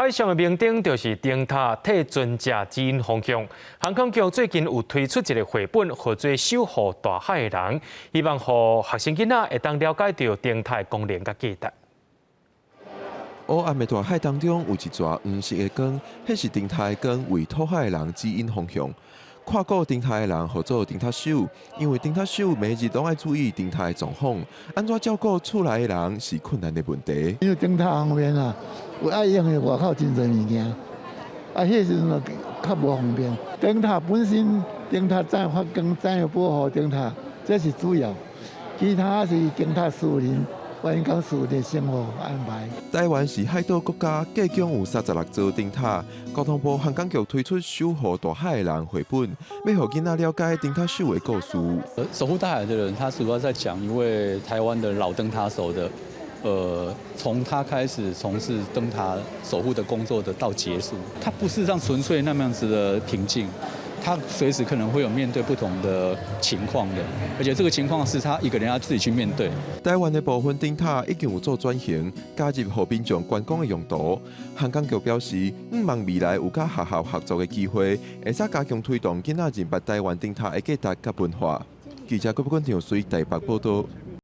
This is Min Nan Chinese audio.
海上的明燈就是燈塔，替船隻指引方向。航空局最近有推出一个繪本，予做守護大海的人，希望予學生囡仔會當了解著燈塔的功能佮價值。黑暗的大海當中有一逝黃色的光，彼是燈塔的光，為討海的人指引方向。看顧燈塔的人號做燈塔守，因為燈塔守每日攏愛注意燈塔的狀況，按怎照顧厝內的人是困難的問題。因為燈塔方面啊，有愛用的外口真濟物件，啊，彼時陣就較無方便。燈塔本身，燈塔怎發光，怎樣保護燈塔，這是主要。其他是燈塔私人。關於私人生活安排。台灣是海島國家，計共有36座燈塔。交通部航港局推出守護大海的人繪本，欲予囡仔了解燈塔守的故事。守護大海的人，他主要在講一位台灣的老燈塔守的，從他開始從事燈塔守護的工作的到結束，他不是像純粹那麼樣子的平靜。他隨時可能會有面對不同的情況的，而且這個情況是他一個人要自己去面對。台灣的部分燈塔已經有做轉型，加入予民眾觀光的用途。航港局表示，向望未來有佮學校合作的機會，會使加強推動囡仔認捌台灣燈塔的價值佮文化。記者郭寶君、張水台北報道。